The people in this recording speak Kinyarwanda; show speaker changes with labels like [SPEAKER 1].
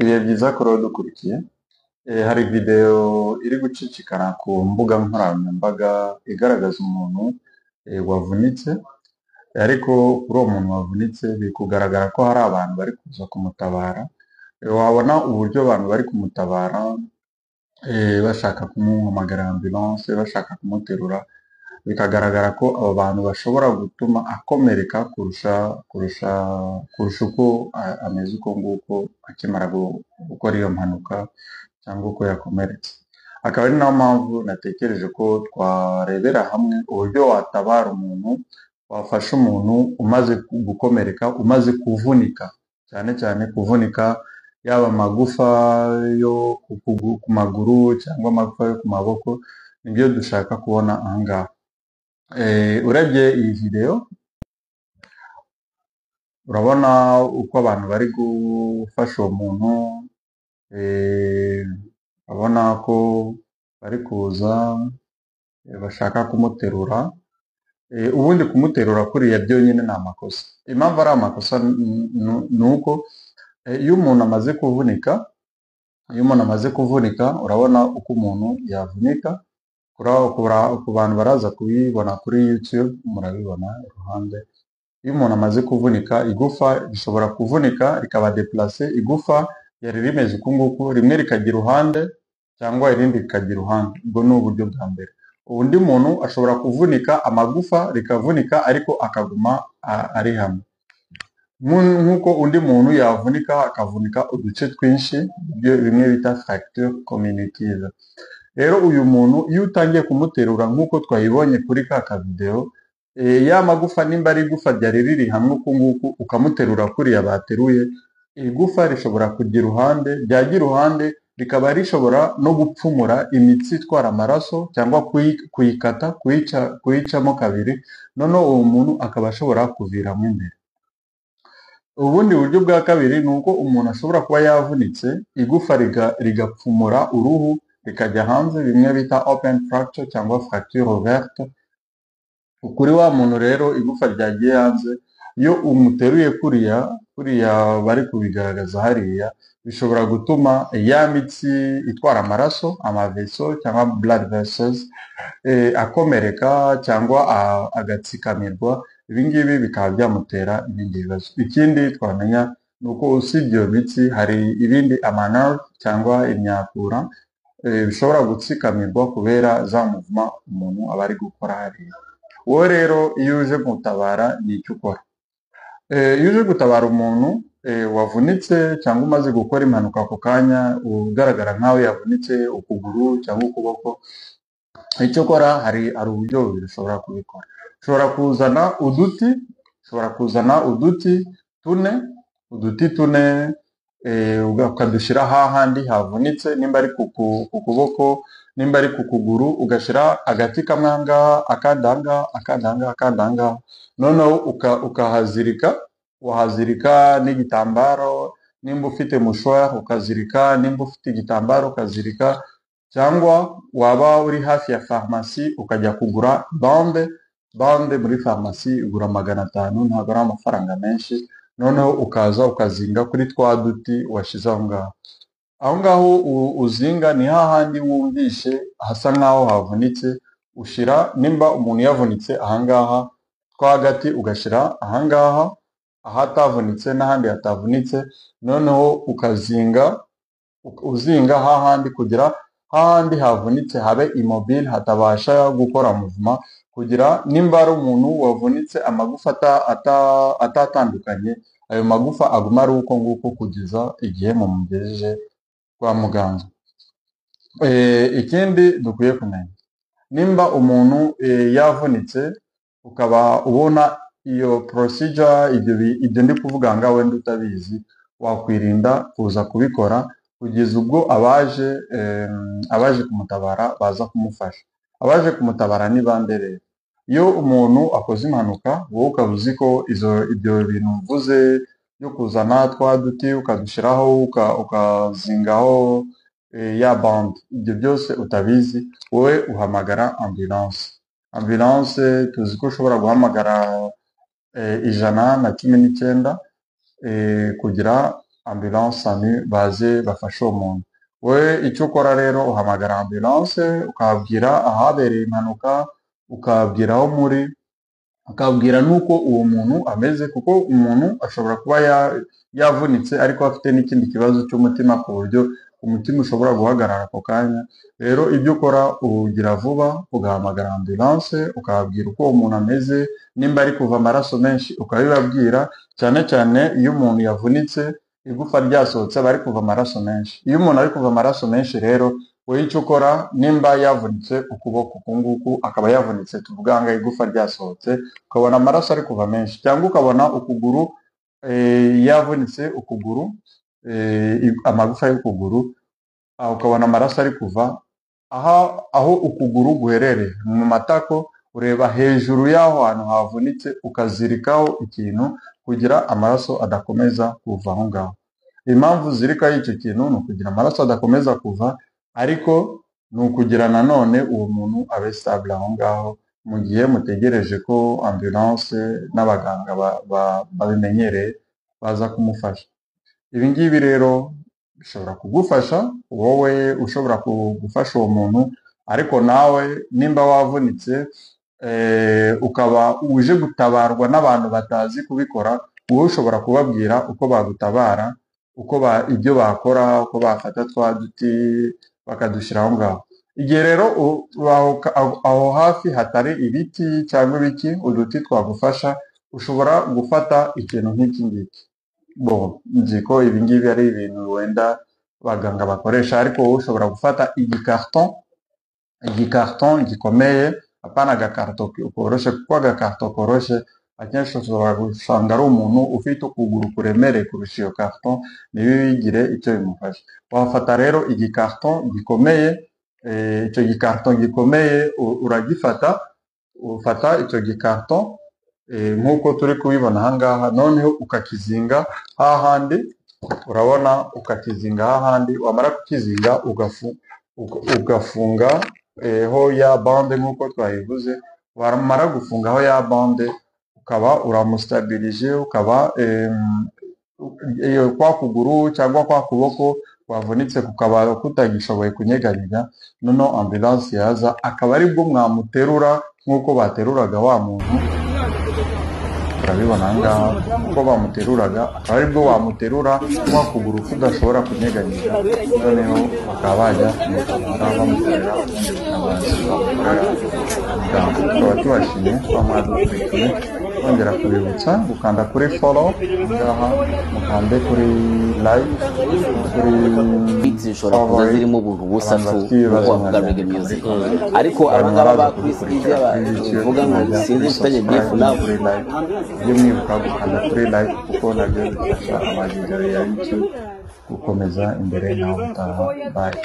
[SPEAKER 1] Ibihe byiza kuri wowe udukurikiye. Hari video iri gucicikana ku mbuga nkoranyambaga igaragaza umuntu wavunitse, ariko kuri uwo muntu wavunitse biri kugaragara ko hari abantu bari kuza kumutabara. Wabona uburyo abantu bari kumutabara, bashaka kumuhamagara ambulance, bashaka kumuterura, bikagaragara ko abo bantu bashobora gutuma akomereka kurusha uko ameze uko nguko akimara gukora iyo mpanuka cyangwa uko yakomeretse. Akaba ari nayo mpamvu natekereje ko twarebera hamwe uburyo watabara umuntu, wafasha umuntu umaze gukomereka, umaze kuvunika, cyane cyane kuvunika yaba amagufa yo ku maguru cyangwa amagufa yo ku maboko, nibyo dushaka kubona aha ngaha. Urebye iyi video urabona uko abantu bari gufasha uwo muntu, urabona ko bari kuza bashaka kumuterura. Ubundi kumuterura kuriya byonyine ni amakosa. Impamvu ari amakosa ni uko iyo umuntu amaze kuvunika, iyo umuntu amaze kuvunika, urabona uko umuntu yavunika. Ku bantu baraza kubibona kuri YouTube murabibona iruhande. Iyo umuntu amaze kuvunika, igufa rishobora kuvunika rikaba déplacé, igufa ryari rimeze uku nguku, rimwe rikajya iruhande cyangwa irindi rikajya iruhande. Ubwo ni uburyo bwa mbere. Undi muntu ashobora kuvunika amagufa rikavunika ariko akaguma ari hamwe. Nk'uko undi muntu yavunika akavunika uduce twinshi, ibyo bimwe bita fracture comminutive. Rero uyu muntu iyo utangiye kumuterura nk'uko twayibonye kuri ka kavideo, ya magufa nimba ari igufa ryari riri hamwe uku nguku, ukamuterura kuriya bateruye, igufa rishobora kujya iruhande, ryajya iruhande rikaba rishobora no gupfumura imitsi itwara amaraso cyangwa kuyikata, kuyicamo kabiri, noneho uwo muntu akaba ashobora kuviramo imbere. Ubundi buryo bwa kabiri ni uko umuntu ashobora kuba yavunitse igufa rigapfumura uruhu rikajya hanze, bimwe bita open fracture cyangwa fracture ouverte. Kuri wa muntu rero igufa ryagiye hanze, iyo umuteruye kuriya kuriya bari kubigaragaza hariya, bishobora gutuma ya mitsi itwara amaraso, amaveso cyangwa blood vessels, akomereka cyangwa agatsikamirwa. Ibi ngibi bikaba byamutera ibindi bibazo. Ikindi twamenya ni uko usibye iyo mitsi hari ibindi, ama nerf cyangwa imyakura, bishobora gutsikamirwa kubera za mouvement umuntu aba ari gukora hariya. Wowe rero iyo uje gutabara ni icyo ukora? Iyo uje gutabara umuntu wavunitse cyangwa umaze gukora impanuka ako kanya, ugaragara nk'aho yavunitse ukuguru cyangwa ukuboko, icyo ukora hari uburyo bubiri ushobora kubikora. Ushobora kuzana uduti, ushobora kuzana uduti tune, uduti tune, ukadushyira hahandi havunitse, nimba ari ku kuboko, nimba ari ku kuguru, ugashyira agati kamwe aha ngaha, akandi aha ngaha, akandi aha ngaha, akandi aha ngaha, noneho ukahazirika, wahazirika n'igitambaro, nimba ufite mouchoir ukazirika, nimba ufite igitambaro ukazirika, cyangwa waba uri hafi ya farumasi ukajya kugura bande. Bande muri farumasi igura 500, ntabwo ari amafaranga menshi. Noneho ukaza ukazinga kuri twa duti washyize aho ngaho. Aho ngaho uzinga ni hahandi wumvishe hasa nk'aho havunitse, ushyira, nimba umuntu yavunitse ahangaha, twa gati ugashyira ahangaha ahatavunitse n'ahandi hatavunitse, noneho ukazinga, uzinga hahandi kugira hahandi havunitse habe immobile, hatabasha gukora mouvement, kugira nimba ari umuntu wavunitse amagufa atatandukanye, ayo magufa aguma ari uko nguko kugeza igihe mumugejeje kwa muganga. Ikindi dukwiye kumenya, nimba umuntu yavunitse ukaba ubona iyo procedure, ibyo ndi kuvuga ngaho wenda utabizi, wakwirinda kuza kubikora kugeza ubwo abaje kumutabara baza kumufasha. Abaje kumutabara ni bande rero? Iyo umuntu akoze impanuka, wowe ukaba uzi ko ibyo bintu mvuze byo kuzana twa duti ukadushyiraho, ukazingaho ya bande, ibyo byose utabizi, wowe uhamagara ambulance. Ambulance tuzi ko ushobora guhamagara 119 kugira ambulance, SAMU baze bafashe uwo muntu. Wowe icyo ukora rero, uhamagara ambulance, ukababwira ahabereye impanuka, ukababwira aho muri, ukabwira n'uko uwo muntu ameze, kuko umuntu ashobora kuba yavunitse ariko afite n'ikindi kibazo cy'umutima, ku buryo umutima ushobora guhagarara ako kanya. Rero ibyo ukora, ugira vuba ugahamagara ambulance, ukababwira uko uwo muntu ameze, nimba ari kuva amaraso menshi ukabibabwira. Cyane cyane iyo umuntu yavunitse igufa ryasohotse, aba ari kuva amaraso menshi. Iyo umuntu ari kuva amaraso menshi rero, wowe icyo ukora, nimba yavunitse ukuboko uku nguku, akaba yavunitse, tuvuga ngo igufa ryasohotse, ukabona amaraso ari kuva menshi, cyangwa ukabona ukuguru yavunitse ukuguru, amagufa y'ukuguru, aho ukabona amaraso ari kuva aha, aho ukuguru guherereye mu matako, ureba hejuru y'aho hantu havunitse, ukazirikaho ikintu kugira amaraso adakomeza kuva aho ngaho. Impamvu uzirikaho icyo kintu ni ukugira amaraso adakomeza kuva, ariko ni ukugira nanone uwo muntu abe stable aho ngaho mu gihe mutegereje ko ambulance n'abaganga babimenyereye baza kumufasha. Ibi ngibi rero bishobora kugufasha wowe, ushobora gufasha uwo muntu, ariko nawe nimba wavunitse, ukaba uje gutabarwa n'abantu batazi kubikora, wowe ushobora kubabwira uko bagutabara, uko ibyo bakora, uko bafata twa duti bakadushyira aho ngaho. Igihe rero aho hafi hatari ibiti cyangwa ibiki, uduti twagufasha, ushobora gufata ikintu nk'iki ngiki. Bon, nzi ko ibi ngibi ari ibintu wenda abaganga bakoresha, ariko wowe ushobora gufata igikarton, igikarton gikomeye, apana agakarito koroshe, kuko agakarito koroshe akenshi ushobora gusanga ari umuntu ufite ukuguru kuremereye kurusha iyo karton, ntibigire icyo bimufasha. Wafata rero igikarton gikomeye, icyo gikarton gikomeye uragifata, ufata icyo gikarton nk'uko turi kubibona aha ngaha, noneho ukakizinga hahandi, urabona, ukakizinga hahandi. Wamara kukizinga ugafunga ho ya bande nk'uko twabivuze. Wamara gufungaho ya bande, ukaba uramusitabilije, ukaba iyo kwa kuguru cyangwa kwa kuboko wavunitse kukaba kutagishoboye kunyeganyega, noneho ambulance yaza akaba aribwo mwamuterura nk'uko bateruraga wa muntu. Urabibona aha ngaha uko bamuteruraga, akaba aribwo wamuterura kwa kuguru kudashobora kunyeganyega, noneho bakaba bajya kumutabara, bamukorera ubundi butabazi bamukorera muganga. Tukaba tubashimiye kuba mwadukurikiye, twongera kubibutsa gukanda kuri follow ngaha, mukande kuri like, kuri
[SPEAKER 2] Beats zishobora kuza
[SPEAKER 1] favorite.
[SPEAKER 2] zirimo ubuntu busa
[SPEAKER 1] Abantu
[SPEAKER 2] tu
[SPEAKER 1] bafite ibibazo
[SPEAKER 2] nkuko bavuga reggae
[SPEAKER 1] mwabyandika muri
[SPEAKER 2] music,
[SPEAKER 1] comment.
[SPEAKER 2] ariko
[SPEAKER 1] Abantu
[SPEAKER 2] abangaba
[SPEAKER 1] baraza
[SPEAKER 2] ba Chris
[SPEAKER 1] kudukurikira
[SPEAKER 2] Easy
[SPEAKER 1] kuri YouTube,
[SPEAKER 2] uvuga ngo
[SPEAKER 1] mwajya
[SPEAKER 2] sinzi
[SPEAKER 1] kuri
[SPEAKER 2] mfitanye beef
[SPEAKER 1] subscribe no
[SPEAKER 2] nabo.
[SPEAKER 1] kuri like. Mujye mwibuka gukanda kuri like, kuko nabyo bifasha amavideo ya YouTube gukomeza imbere. Naho utaha, bye.